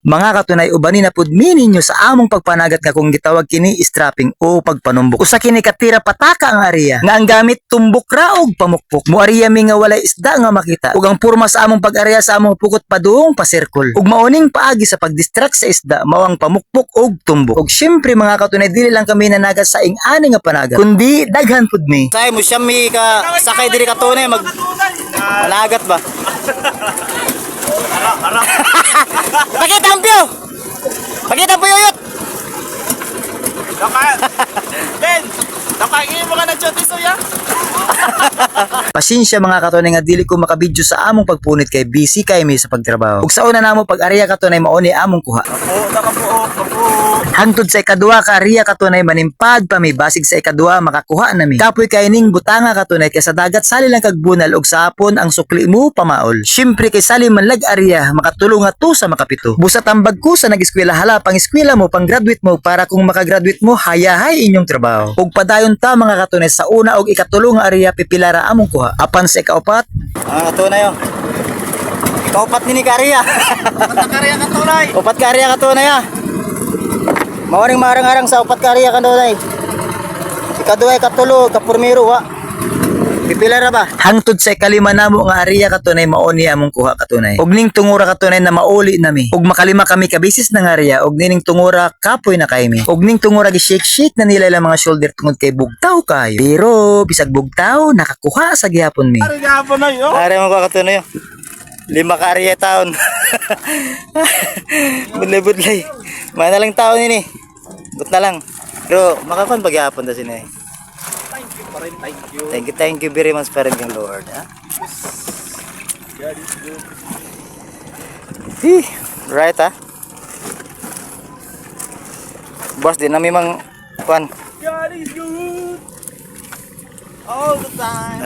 Mga katunay, ubani na pud mi ninyo sa among pagpanagat nga kung gitawag kini strapping o pagpanumbok. Usa kini katira pataka ang area nga ang gamit tumbok ra og pamukpok. Moariya mi nga walay isda nga makita. Ug ang porma sa among pag-area sa among pukot padung pa circle. Ug maoning paagi sa pag-distract sa isda mao ang pamukpok og tumbok. Ug syempre, mga katunay, dili lang kami nanagat sa ing-ani nga panagat, kundi daghan pud mi. Say mo siya mi ka sakay diri katunay mag managat ba? Pakita ang piyo. Pakita ang puyuyot. Ben! Nakaingin mo ka ng chotis, ya? Pasensya, mga katunay, nga dili ko makabidyo sa among pagpunit kay busy kay mi sa pagtrabaho. Ug sa una namo pag-area, katunay, mao ni among kuha. Oo, nakabuo, kabuo. Hangtod sa ikaduha ka area, katunay, manimpad pa mi basig sa ikaduha makakuha na mi. Kapoy kay ning butanga, katunay, kay sa dagat sali lang kag bunal ug sa hapon ang sukli mo pamaol. Syempre kay sali man lag area makatulong nga to sa makapito. Busa tambag ko sa nag-eskwela hala pang eskwela mo pang graduate mo para kung makagraduate mo hayahay inyong trabaho. Ug padayon ta, mga katunay, sa una og ikatulo nga area pipila ra among kuha. Apan sa ikaupat Mga katunay oh. Ikaupat ni Karia. Karia katunay! Upat ka area katunay ah. Mao ning maarang-arang sa upat ka area katunay. Ikaduha, ikatulo, kapurmiro wa. Pipila ra ba? Hangtod sa ikalima namo nga area, katunay, mao ni among kuha, katunay. Og ning tungura, katunay, na mauli nami. Og makalima kami ka bisis nga area og nining tungura kapoy na kay mi. Og ning tungura gi shake shake na nila ilang mga shoulder tungod kay bugtaw kayo. Pero bisag bugtaw nakakuha sa gihapon mi. Ari gapon na yun. Are mo ko katunay oh. Lima ka area taon. Budlay budlay. Mana lang taon ini. But na lang. Pero makakuan pagyapon ta sini. Thank you pa rin, thank you. Thank you, thank you very much pa rin kang Lord. Ha? God is good. Hi, right ah. Boss, di nami mang kuan. God is good. All the time.